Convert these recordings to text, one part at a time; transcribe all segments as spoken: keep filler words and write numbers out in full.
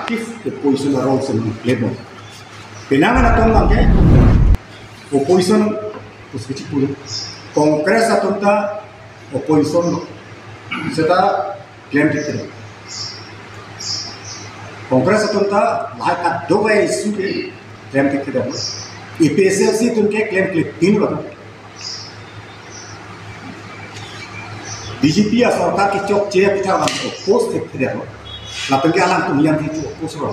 If opposition arong se non play bom. Penang atum abangke opposition pusi kipu. Congress atum ta opposition lo. Seta claim thekthe. Congress atum ta lahai kadokave issue ke claim thekthe. APHLC atum ke claim klepin lo. BJP asorkar kechokche aphuthak abang oppose thekthe. Lapen ke alangtum yan kipu oppose lo.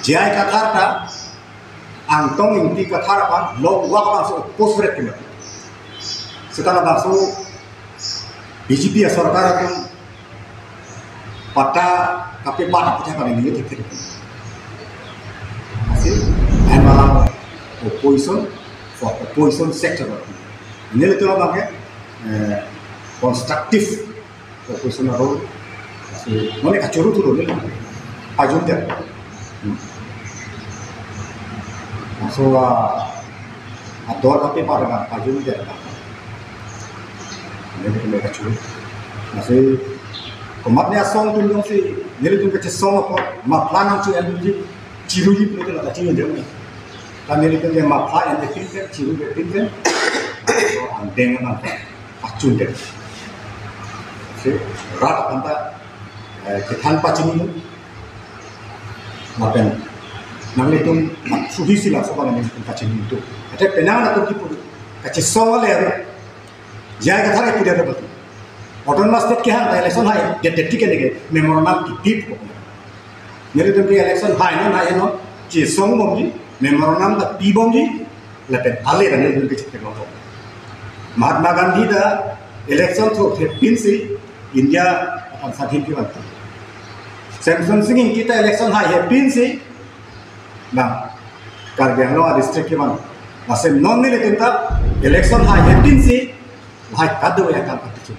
J I Kathar ta Angtong Ingti Kathar aphan lok wak abangso oppose ret kemat. Seta labangso BJP asorkar atum patta kapepat aphuthak abang ini thekthe. Lasi, I'm a opposition for opposition sector. Nelitum abangke, eh, constructive opposition arong. Lasi, mane kachuru churu neli pajun det. Hmm. So, ah, ador kapepat abang pajun det. Nelitum kachuru. Lasi, komatne asong atum jongsi nelitum kachesong apot, maphla nangchu-enji, chiruji pulote la kachuru jong. Ta nelitum ke maphla enpinpin, chiru enpinpin. So, angdeng nang pachun det. Si, rat aphan ta, eh, kethan pachini. Lapen nanglitum suhi sila soba nanglitum kachini tu. Ate penang atum kipu kachesong ale aru. J I Kathar kipu dia dapat. Autonomous state kehang ta election hai det det tiket ke memorandum kipip ko. Nelitum ke election hai non hai non chesong bomji, memorandum ta pi bomji. Lapen ale ta nelitum ke chikte lo. Mahatma Gandhi ta election throw thepinsi India aphan sadhin kevan. Samson Singh Ingti ta election hai hepinsi na Karbi Anglong a district kevan. Lasi non nelitum ta election hai hepinsi lahai kadokave akam pachini.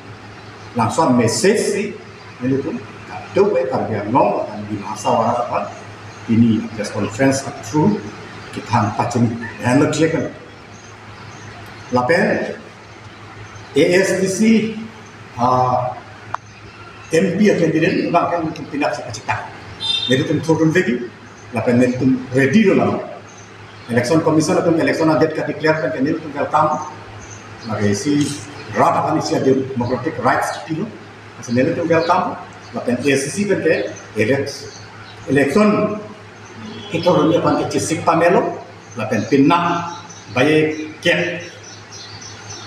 Laso message si nelitum kadokave Karbi Anglong lapen Dima Hasao arat aphan pini press conference through kethan pachini. Lahenlo clear kan. Lapen ASDC, ah, MP a candidate abangke nelitum penap si kachethang. Nelitum thurdun lagi, lapen nelitum ready lo lang. Election Commission atum election a date ka-declare pen ke nelitum welcome. Lake isi rat aphan isi a democratic rights kipilo. Lasi nelitum welcome. Lapen ASDC pen ke elect-, election kethurdunji aphan ke chesik pamelo. Lapen penap baye kep,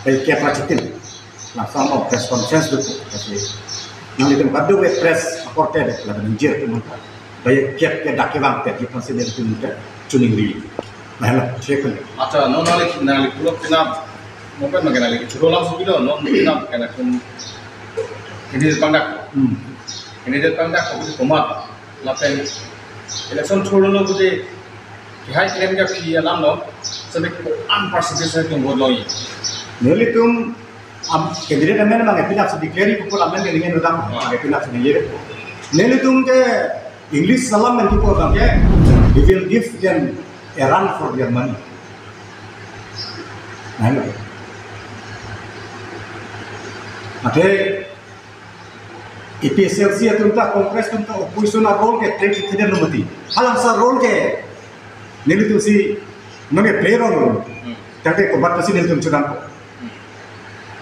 baye kep ra chitin. Langsung lo press conference do. Lasi nanglitum kadokave press akorte lapen ingjir atum ta baye kep ke dak kevang pet ji aphansi nelitum ta choningri. Lahenlo, chekun. Accha, non nangli, nangli pulo penap, non pen makan nangli choro lang supi lo, non penap kan atum candidate pangdak. Hmm. Candidate pangdak ko komat. Lapen election thurlo pute kehai keren ka phi alam lo, sampai ko-an percentage nangtum vote lo-i. Nelitum am candidate amen mang penap si declare ko amen ke ningen udang, ah, ke penap si ningen. Nelitum ke English salam men ko abangke, "We will give them a run for their money." Nah, lo. Ate APHLC atum ta Congress atum ta opposition a role ke play thekthe mati. Halabangso role ke nelitum si nonke play role. Hmm. Tangte komat si nelitum chodampo. Hmm.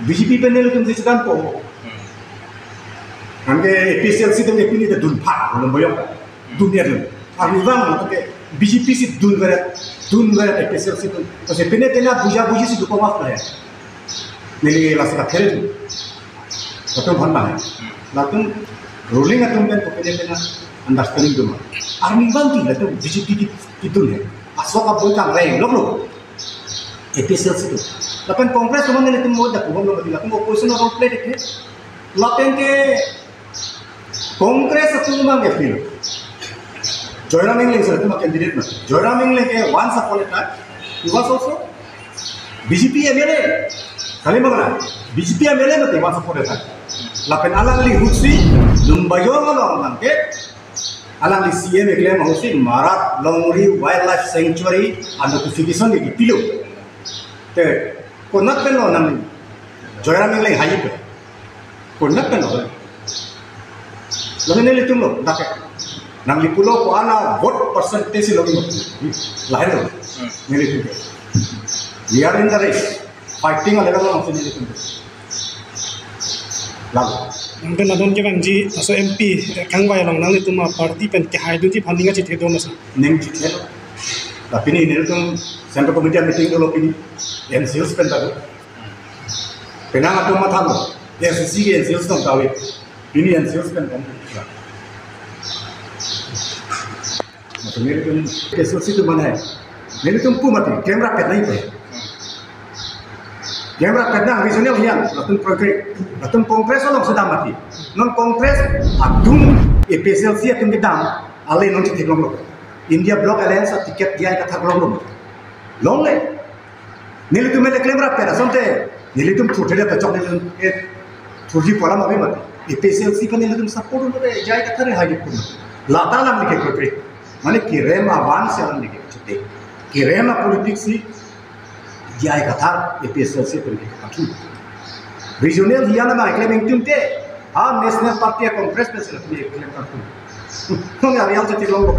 BJP pen nelitum si chodampo. Hmm. Anke APHLC atum ke pini ta dunpha, belum boyong. Dun ya dun. Arnivang ke BJP si dunveret, dunveret APHLC atum. Lasi pine pine buja buji si dukong mas lah ya. Neli lasi ka kere tu. Latum hon bang. Latum ruling atum pen kopine pine understanding duma. Arnivang ti latum BJP ki, itu ya. Asok aboi kang reng lok lok. APHLC atum. Lapen Congress atum nelitum mo dak pumom lo mati, latum opposition a role play thekthe. Lapen ke Congress atum abangke pilo. Joyram Engleng sir atum candidate mati. Joyram Engleng ke once upon a time, he was also BJP MLA. Kali magana, BJP MLA mati once upon a time. Lapen alangli ahut si, Lumbajong along abangke, alangli CEM keklem ahut si, Marat Longri Wildlife Sanctuary a notification ke kipilo. Te, konat pen lo nang Joyram Engleng hai pe. Konat pen lo. Lalu nelitum lo, dak ke. Nangli pulo ko-an a vote percentage lo ni. Lahelo. Nelitum ke. We are in the race. Fighting a level alongsi nelitum ke. Lalu. Nangtum adon kevangji laso M P, eh, kangvai along nanglitum a party pen kehaidunji aphan ning kachethedun ma sir? Ning chethelo. Lapen pini nelitum Central Committee meeting dolo pini. N C Ls pen ta do. Penang atum mathalo. A C C ke N C Ls tong kave. Pini N C Ls pen kong. Maksud nelitum A C C atum mane. Nelitum pu mati, camera pet nangji. Camera pet nang regional hian, latum Congress, latum Congress along sedang mati. Non Congress atum A P H L C atum kedam, ale non chetheklonglo. India Bloc Alliance a ticket J I Kathar longlo. Longle. Nelitum le camera pet asonte, nelitum thurthede ta chok nelitum, eh, thurji pola ma bi mati. A P H L C pen nelitum support lo de, J I Kathar hai pun. Lata alam like kre. Mane kerem avan si alam like chute. Kerem a politics si J I Kathar A P H L C pen ke pathu. Regional hian ma claim ingtun te. Ha National Party a Congress pen sila claim ingtun. Nong ya real chetheklonglo.